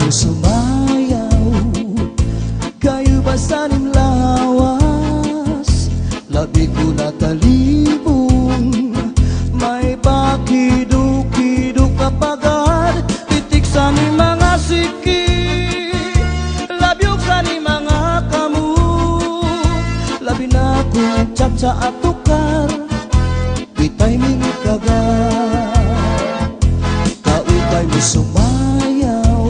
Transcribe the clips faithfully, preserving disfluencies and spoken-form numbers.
Sumayaw, kay ubay san im lawas, labi ko natalibong, may pakido-kido ka pagad, pitik san im mga siki, labyog san im mga kamot, labi na kon tsatsa at tukar. Di timing it kagad, kaupay mo sumayaw,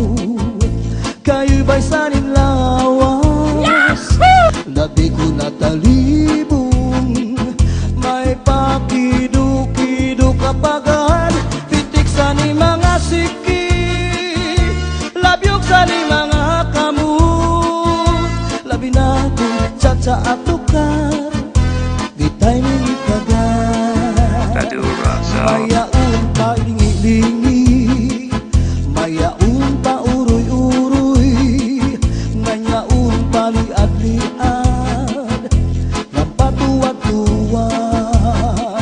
kay ubay san im lawas. Labi ko natalibong, may pakido-kido ka pagad, pitik san im mga siki, labyog san im mga kamot, labi na kon tsatsa at tukar. Di timing it kagad. Mayaon pa lingi-lingi, mayaon pa uroy-uroy, nganyaon pa liad-liad, ngan patuwad-tuwad.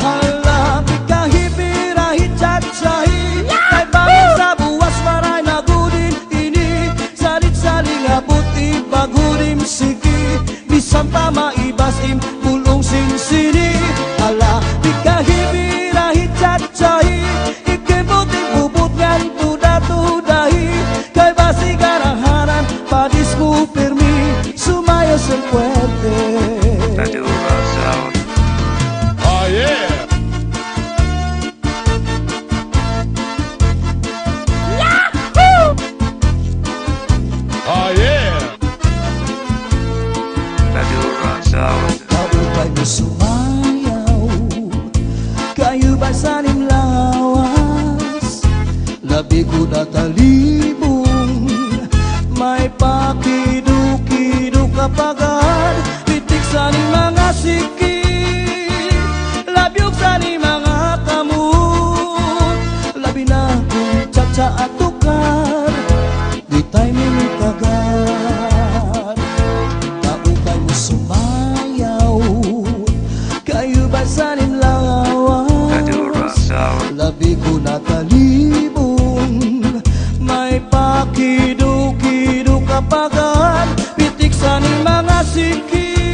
Hala, pikahi, pirahi, tsatsahi, kay bangin sa buwas waray na gud in ini, salit-sali nga buti, bag-o it im siki, bisan pa maibas im bulong sinsini. Hala, pikahi, pirahi, tsatsahi, ikimot im bubot ngan tuda-tudahi, kay basi garaharan, padis mo pirmi, sumayaw sin puwerte. Oh, yeah! Yahoo! Oh, yeah! Kaupay mo sumayaw, kay ubay san im lawas, labi ko natalibong, may pakido-kido ka pagad, pitik san im mga siki, labyog san im mga kamot, labi na kon tsatsa at tukar. Di timing it kagad, kaupay mo sumayaw, kay ubay san im lawas. Labi ko natalibong, may pakido-kido ka pagad, pitik san im mga siki,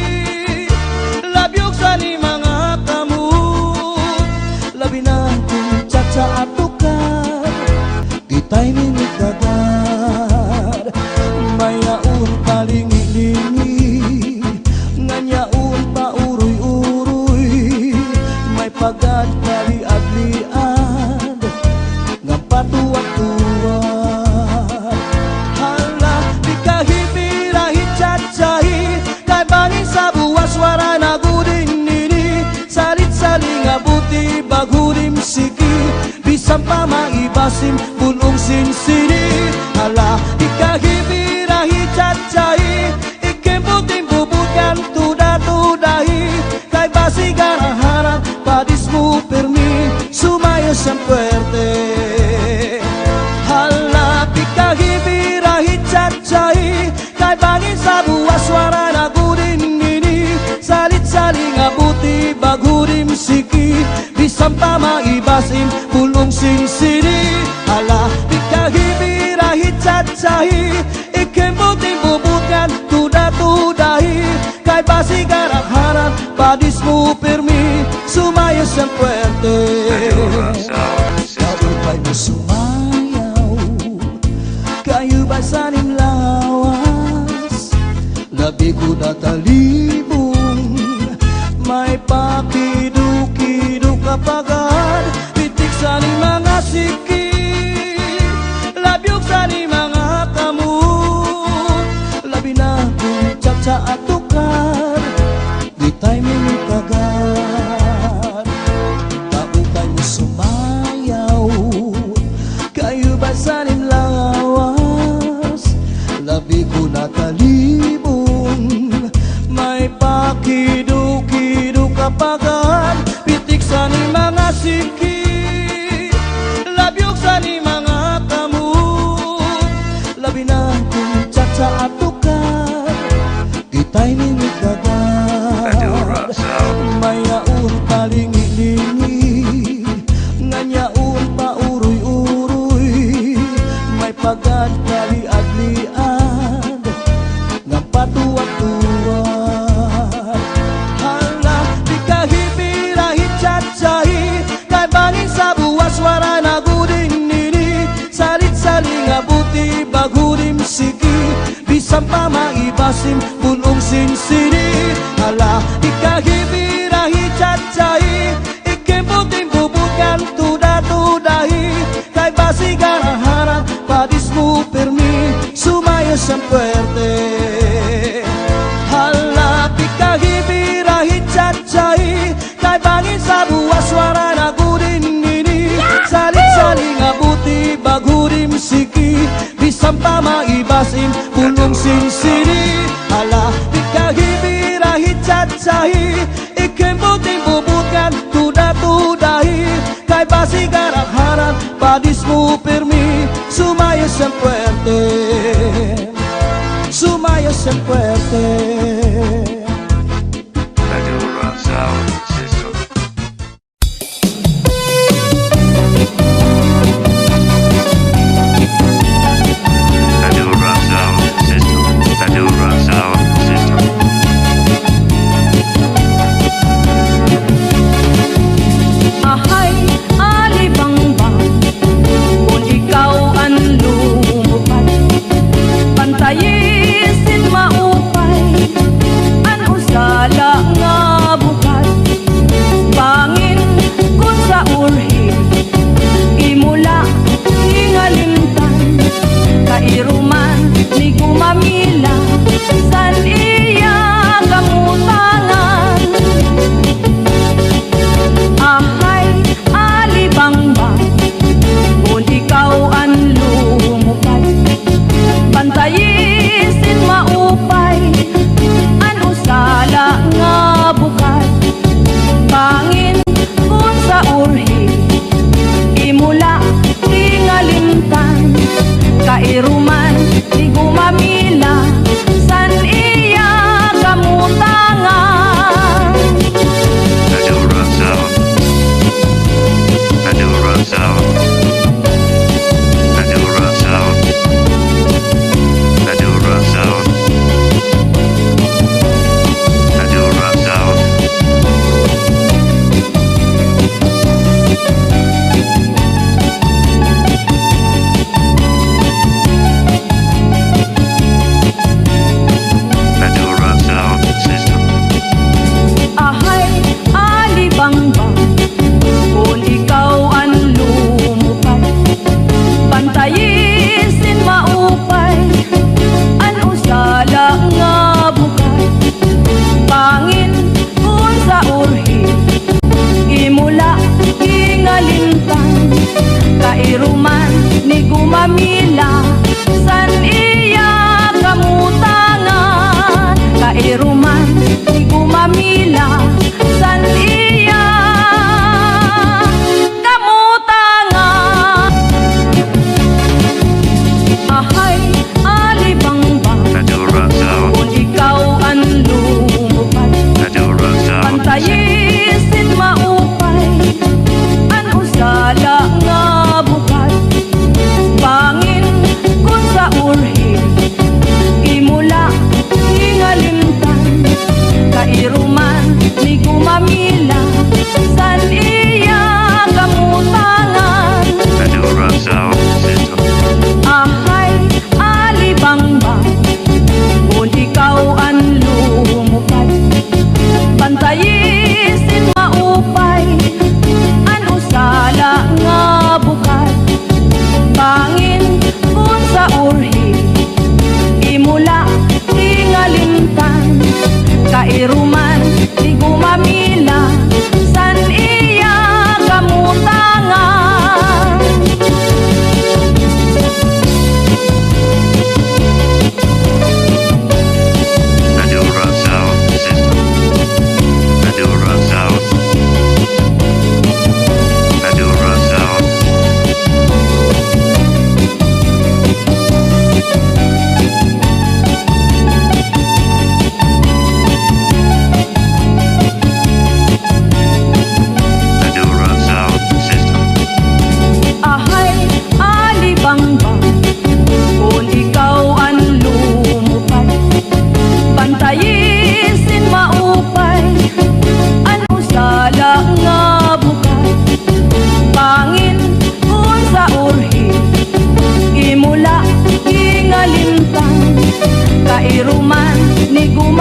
labyog san im mga kamot, labi na kon tsatsa at tukar. Di timing it kagad, mayaon pa lingi-lingi, nganyaon pa uroy-uroy, may pagad pa liad-liad, ngan patuwad-tuwad. Hala, pikahi, pirahi, tsatsahi, kay bangin sa buwas waray na gud in ini, salit-sali nga buti, bag-o it im siki, bisan pa maibas im bulong sinsini. Hala, pikahi, pirahi, tsatsahi, ikimot im bubot ngan tuda-tudahi, kay basi garaharan, padis mo pirmi, sumayaw sin puwerte. Hala, pikahi, pirahi, tsatsahi, kay bangin sa buwas waray na gud in ini, salit-sali nga buti, bag-o it im siki, bisan pa maibas im bulong sinsini. Hala, pikahi, pirahi, tsatsahi, ikimot im bubot ngan tuda-tudahi, kay basi garaharan, padis mo pirmi, sumayaw sin puwerte. Kaupay mo sumayaw, kay ubay san im lawas, labi ko natalibong, may pakido-kido ka pagad, pitik san im mga siki, labyog san im mga kamot, labi na kon tsatsa at tukar. Di timing it kagad, kaupay mo sumayaw, kay ubay san im lawas, labi ko natalibong, may pakido-kido ka pagad, pitik san im mga siki, labyog san im mga kamot, labi na kon tsatsa at tukar. Di timing it kagad, mayaon pa lingi-lingi, nganyaon pa uroy-uroy, Pagkadkaliad-liad ngan patuwad-tuwad. Hala, di ka hipira hitsatsahi, kay bangin sa buwas waray na gud in ini. Salit-sali nga buti bag-o it im siki, bisan pa maiba it im bul-ong sinsini. Hala, di ka hipira hitsatsahi, ikimbuting bubutkan tuda-tudahi, kay basi garaharan padismo pirmi, sumayaw siyang puwerte. Hala, di ka hipira hitsatsahi, kay bangin sa buwas waray na gud in ini. Salit-sali nga buti bag-o it im siki, bisan pa maiba it im bul-ong sinsini. Hala, di ka hipira hitsatsahi, ikimbuting bubutkan tuda-tudahi, kay basi garaharan padismo pirmi, sumayaw siyang puwerte. Sumayaw siyang puwerte. Madura Sound System. Madura Sound System. Madura Sound System. Ahay, alibangbang, kon ikaw an lumupad, bantayi sin maupay an usa la nga bukad. Bangin kon sa urhi, imo la tingalimtan, kairuman ni gumamila san iya kamutangan. Ahay, alibangbang, kon ikaw an lumupad, bantayi sin maupay an usa la nga bukad. Bangin kon sa urhi, imo la tingalimtan, kairuman ni gumamila san iya kamutangan. Madura Sound. Madura Sound. Madura Sound. Madura Sound. Madura Sound. Madura Sound System. Ahay, alibangbang, kon ikaw an lumupad, bantayi sin maupay an usa la nga bukad. Bangin kon sa urhi, imo la tingalimtan, kairuman ni gumamila san iya kamutangan, kairuman ni gumamila san iya kamutangan. Ahay, alibangbang, Madura Sound. Kon ikaw an lumupad, Madura Sound. Bantayi sin maupay an usa la nga bukad. Bangin kon sa urhi, imo la tingalimtan, kairuman ni gumamila san iya kamutangan. Madura Sound System. Ahay,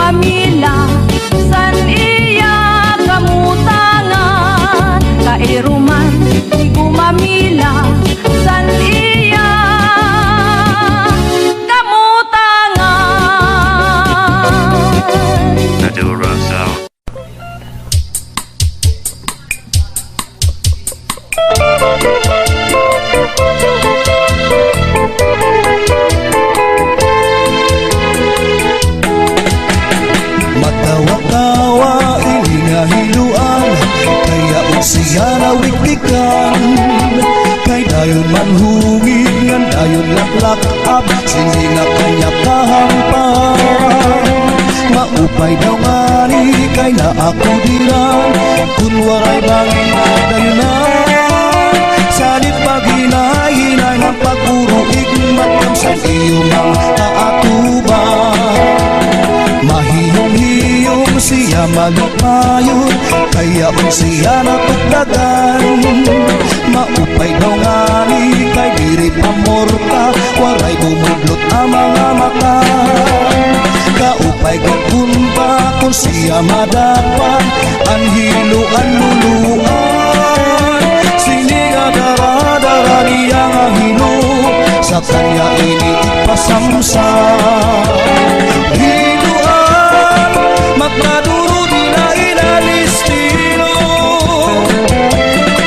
Gumamila san iya kamutangan, kairuman di gumamila san iya kamutangan. Maduro Sound. Matawa-tawa ini nga hiluan, kay yaon siya nawiktikan. Kay dayon manhungit ngan dayon laklak-ab, sini nga kanya kahampan. Maupay daw ngani kay naa ako diran, kun waray bangin na dayon na. Sanit paghinay-hinay nga pag-uruig, matam sa iyo mga kaatuban. Mahiyom-hiyom siya malipayon, kay yaon siya natugdagan. Maupay daw ngani kay diri pa morta, waray bumudlot an mga mata. Kaupay gud kun pa kun siya madakpan, an hiluan luluan. Sini nga dara-dara niya nga hilo, sa kanya ini ipasamsam. Hiluan, magpaduro di na inalistino.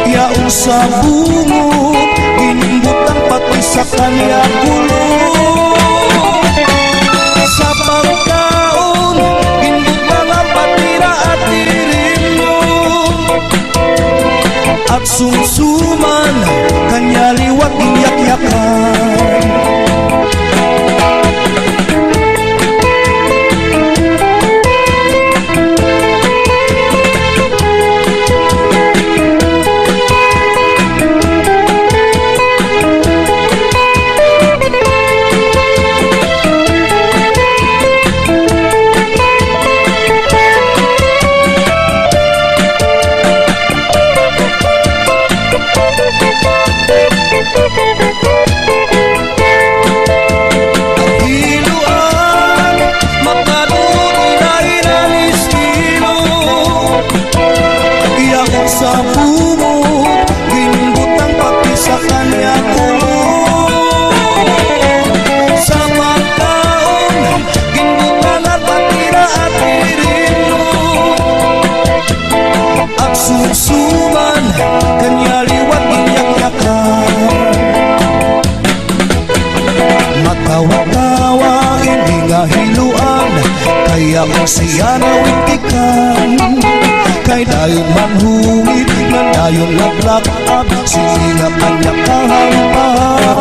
Yaon sa bungod, ginbutang pati sa kanya kulog. Sa pagkaon, ginbutang pati na atirino. At sumsuman, kanya liwat inyakyakan. Hiluan, magpaduro di na inalistino. Yaon sa bungod, ginbutang pati sa kanya kulog. Sa pagkaon, ginbutangan pati na atirino. At sumsuman, kanya liwat inyakyakan. Matawa-tawa ini nga hiluan, kay yaon siya nawiktikan. Kay dayon manhungit, ngan dayon laklak-ab, sini nga kanya kahampan.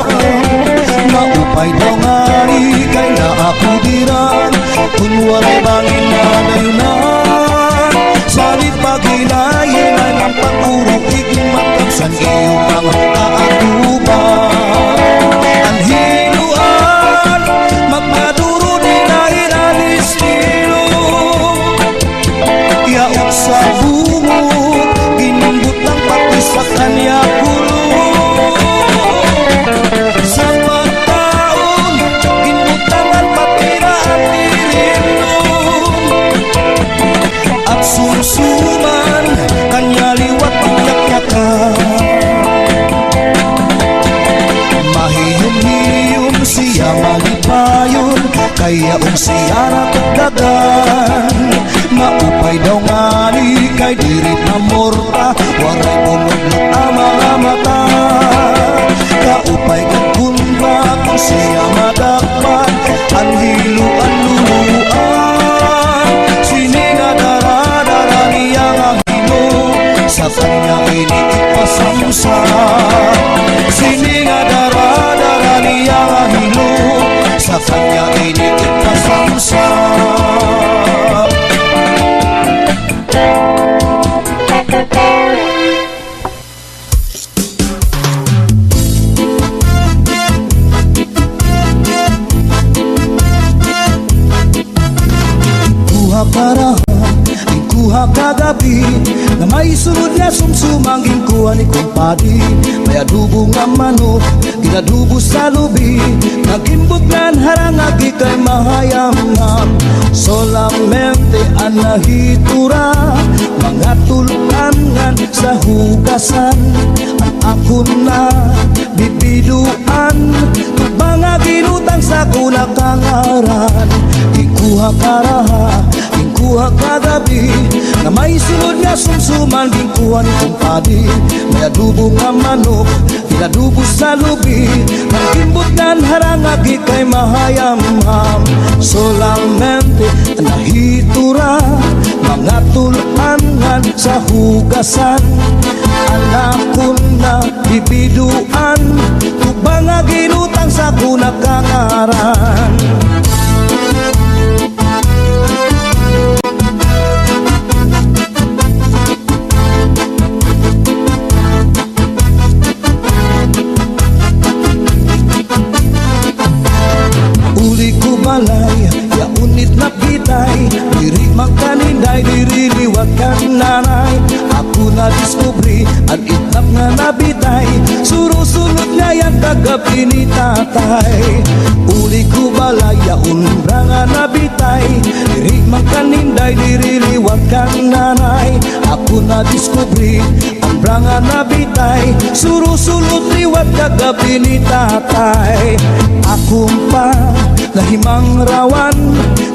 Maupay daw ngani kay naa ako diran, kun waray bangin na dayonan. Sanit paghinay-hinay nga pag-uruig, matam san iyo mga kaatuban. An hiluan, magpaduro di na inalistino. Yaon sa bungod, ginbutang pati sa kanya kulog. Sa pagkaon, ginbutangan pati na atirino. At sumsuman, kanya liwat inyakyakan. Mahiyom-hiyom siya malipayon, kay yaon siya natugdagan. Maupay daw ngani kay diri pa morta, waray bumudlot an mga mata. Kaupay gud kun pa kun siya madakpan, an hiluan luluan. Sini nga dara-dara niya nga hilo, sa kanya ini ipasamsam. Sini nga dara-dara niya nga hilo, sa kanya ini ipasamsam. Kagabi, nga may sulod nga sumsuman ginkuha ni kumpadi. May adobo nga manok, ginadobo sa lubi. Nagimbot nga an harang nga gikay mahayamham. Solamente an nahitura, mga tul-an ngan sa hugasan. An akon na bibiduan, tubang nga ginutang sa akon na kangaran. Ginkuha karaha, ginkuha kagabi, nga may sulod nga sumsuman, ginkuha ni kumpadi. May adobo nga manok, ginadobo sa lubi. Nagimbot nga an harang nga gikay mahayamham. Solamente an nahitura, mga tul-an ngan sa hugasan. An akon na bibiduan, tubang nga ginutang sa akon na kangaran. Uli ko balay, yaon it napitay. Diri man kan inday, diri liwat kan nanay. Ako nadiskubre an itnap nga nabitay. Surusulot ngay-an kagabi ni tatay. Uli ko balay, yaon an bra nga nabitay. Diri man kan inday, diri liwat kan nanay. Ako nadiskubre an bra nga nabitay. Surusulot liwat kagabi ni tatay. Akon pa nahimangrawan,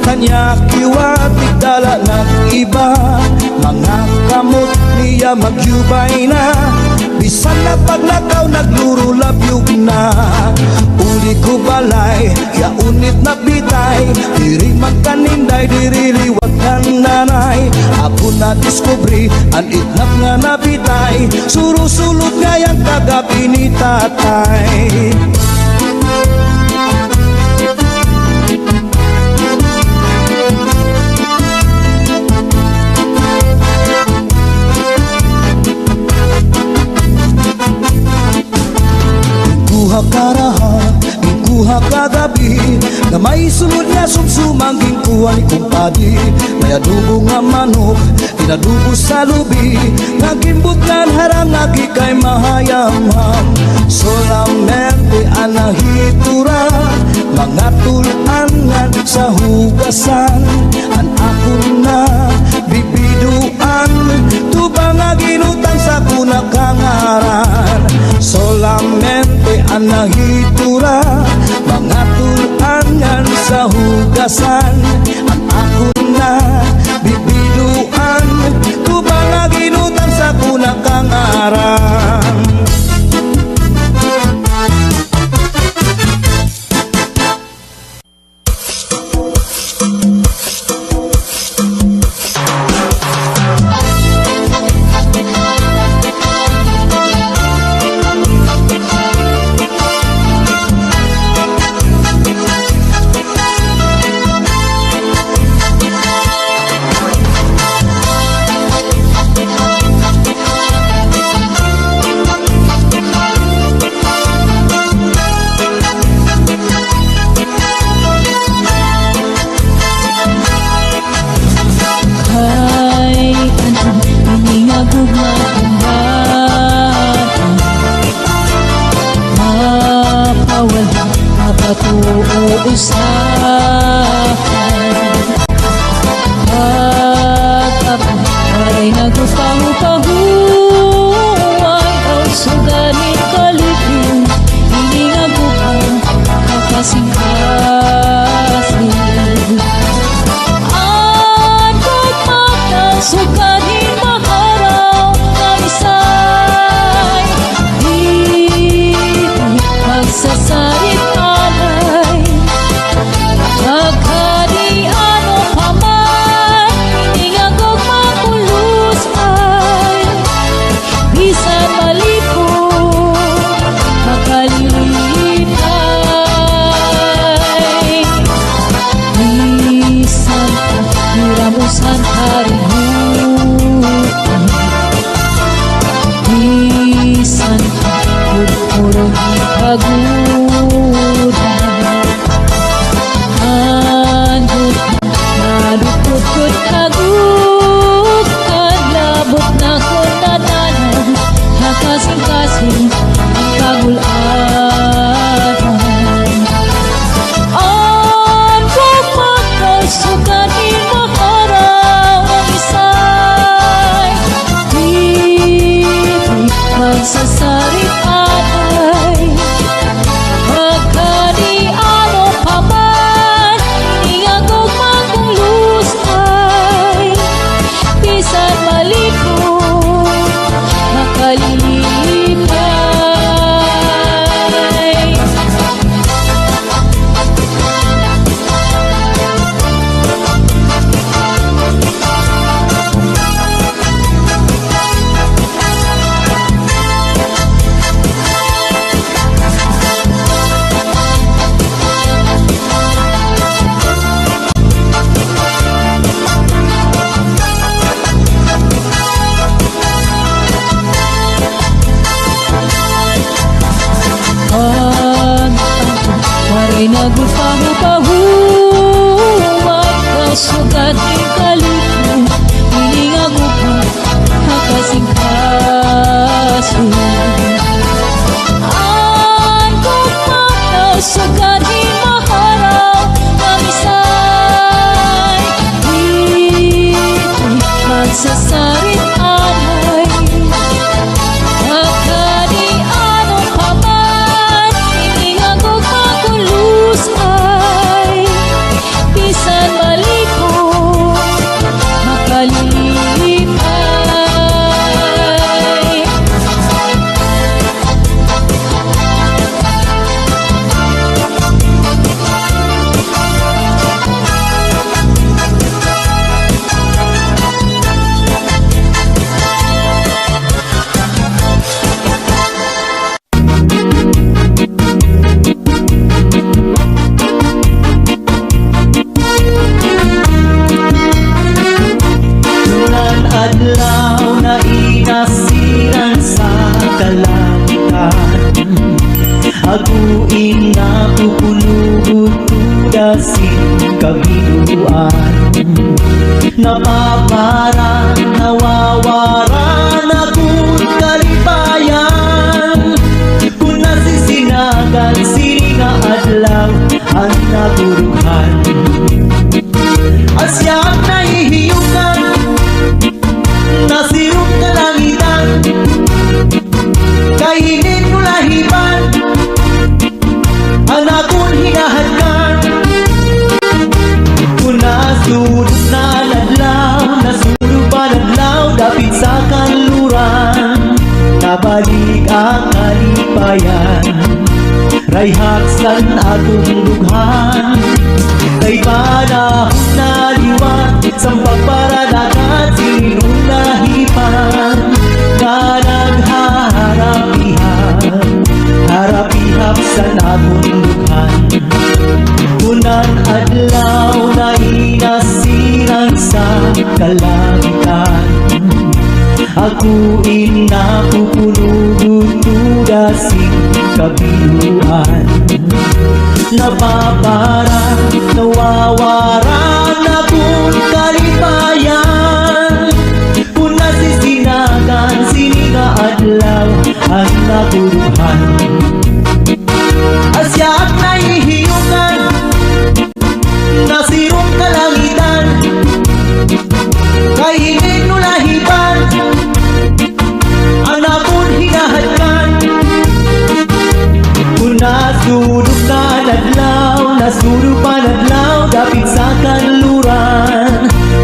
kanya kiwa tigdala nag-iba. Mga kamot niya magyubay na, bisan na paglakaw naglurulabyog na. Uli ko balay, yaon it napitay. Diri man kan inday, diri liwat kan nanay. Ako nadiskubre an itnap nga nabitay. Surusulot ngay-an kagabi ni tatay. Ginkuha karaha, ginkuha kagabi, nga may sulod nga sumsuman, ginkuha ni kumpadi. May adobo nga manok, ginadobo sa lubi, nga ginbutngan harang nga gikay mahayamham. Solamente an nahitura, mga tul-an ngan sa hugasan. An akon na bibiduan, tubang nga ginutang sa akon na kangaran. Solamente an nahitura, mga tul-an ngan sa hugasan. An akon na bibiduan, tubang nga ginutang sa akon na kangaran. Ay, ano, ini nga gugma kong bata. Mapawala, mapatuo usahay. Pag-abot, waray nagpahupahuway, aw sugad hin kaligin, ini nga gugma, makasing-kasing. An gugma, sugad hin maharaw, kamisay, diri magsasarit anay. Pagkadi ano pa man, ini nga gugma kulusay. Bisan malipong, makalipay. Bisan pa, hiramo san karihutay. Bisan pa, purpuro ni paguda. Andut na, nadukot-kot agud kay Inagod pahupahuwat ka sugad hin kaliko, ini nga gugma ha kasingkasing. An gugma ka sugad hin maharaw nga misay, diri magsasarit anay. Akadi ano pa man, ini nga gugma kulusay, bisan maliko, makalipay. Kunan adlaw na inasiran sa kalangitan, ako in napupuno gud tuda sin kabiluan. Napaparan, nawawaran akon kalipayan. Kon nasisinagan sini nga adlaw an nadurughan. Asya ak nahihiyukan, nasirop kalangitan, kay init no lahiban an akon hinahadkan. Kon nasudop na an adlaw, nasudop an adlaw, dapit sa kanluran, nabalik an kalipayan. Rayhak san akon dughan, kay panahon na liwat, san pagparalakat sini nga lahiban, nga naghaharap-ihap, harap-ihap san akon dughan. Kunan adlaw na inasiran sa kalangitan, ako in napupuno gud tuda sin kabiluan. Napaparan, nawawaran akon kalipayan. Kon nasisinagan sini nga adlaw an nadurughan. Asya ak nahihiyukan, nasirop kalangitan, kay init no lahiban an akon hinahadkan. Kon nasudop na an adlaw, nasudop an adlaw, dapit sa kanluran,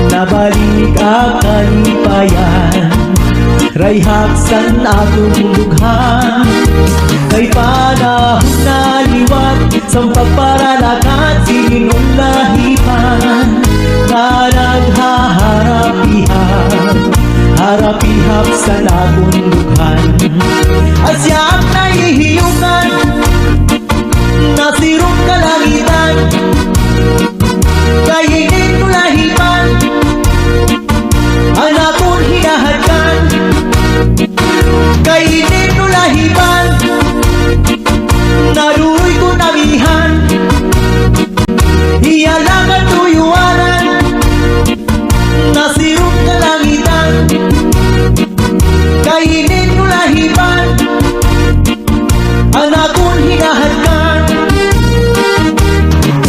nabalik an kalipayan. Rayhak san akon dughan, kay panahon na liwat, san pagparalakat sini nga lahiban, nga naghaharap-ihap, harap-ihap san akon dughan. Asya ak nahihiyukan, nasirop kalangitan, kay init no lahiban an akon hinahadkan. Kay init no lahiban, naduroy kon amihan, iya la katuyuanan, nasirop kalangitan. Kay init no lahiban an akon hinahadkan.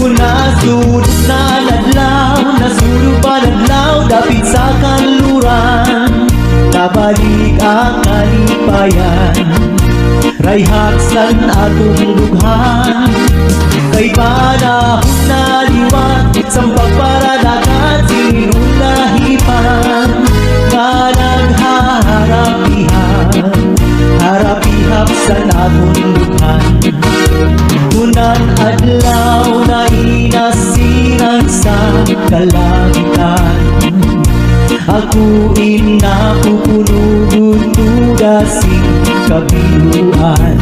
Kon nasudop na an adlaw, nasudop an adlaw, dapit sa kanluran, nabalik an kalipayan. Rayhak san akon dughan, kay panahon na liwat, san pagparalakat sini nga lahiban, nga naghaharap-ihap, harap-ihap san akon dughan. Kunan adlaw na inasiran sa kalangitan, ako in napupuno gud tuda sin kabiluan.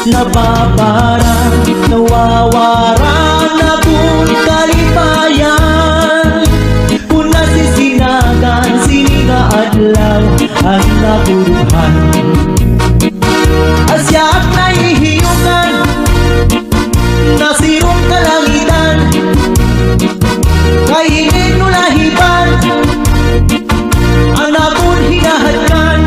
Napaparan, nawawaran na kun kalipayan. Kun nasisinagan sini nga adlaw an ako dughan. Asya ak nahihiyukan, nasirong kalangitan. Kay init no lahipan, an akon hinahadkan.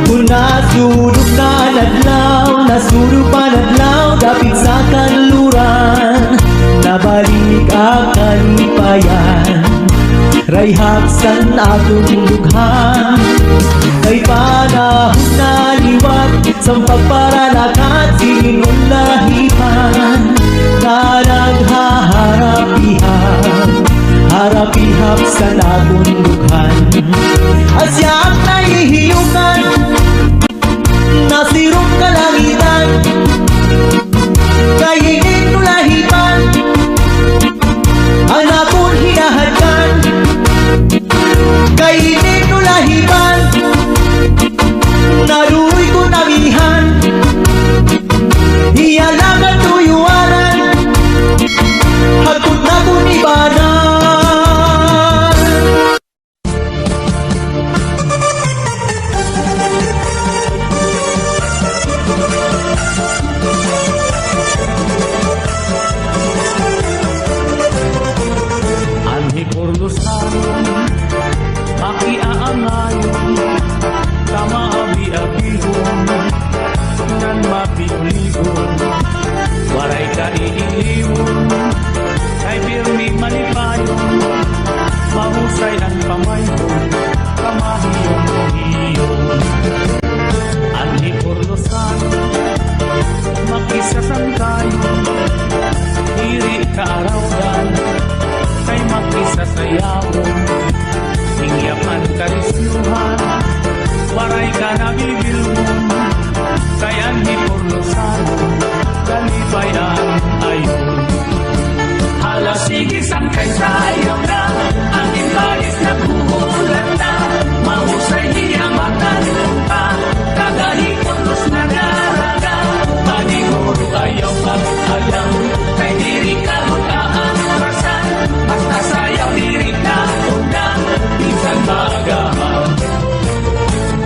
Kun nasudog na an adlaw, nasudog pa an adlaw, dapit sa kanluran, nabalik ak kalipayan. Rayhak san akon dughan, kay panahon na liwat, san pagparalakat sini nga lahipan, nga naghaharap-ihap, harap-ihap san akon dughan. Asya ak nahihiyukan, nasirong kalangitan, kay init no lahipan, an akon hinahadkan. Kay init no lahipan, naduroy ko namihan. Iya na katuyuanan, hagkot na ko nibanan. Anhi Porlosanon, makiaangayon, kamaabi-abihon, ngan matiuligon, waray ka iiliwon, kay pirmi malipayon, mahusay an pamayhon, kamahiyon-hiyon. Anhi Porlosanon, makisasangkayon, diri ka arawdan, kay makisasayawon. Hingyap an karisyuhan, waray ka nabibilngon, kay anhi Porlosanon, kalipay-an ayon. Hala, sige, sangkay sayaw na, an imbalis naghuhulat na, mahusay niya matalon pa, taga-Porlos na daraga, paniguro ayaw pag-alam, kay diri ka mag-aatrasan, basta sayaw diri na undang, minsan maagahan.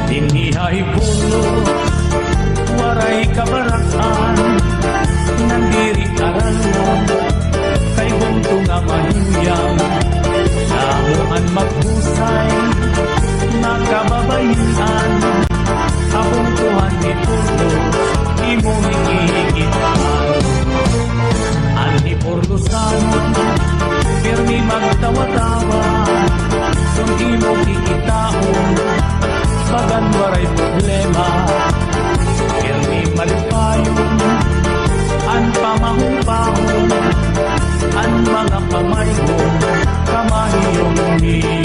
Dinhi ha Porlos, waray kabarak-an, ngan diri aralon, kay bungto nga mahuyang. Damo an maghusay nga kababayin-an, ha bungto han Porlos, imo hikihikit-an. Anhi Porlosanon, pirmi magtawa-tawa, kun imo kikitaon, bagan waray problema. Pirmi malipayon an pamahupahon, an mga pamayhon, kamahiyon-hiyon.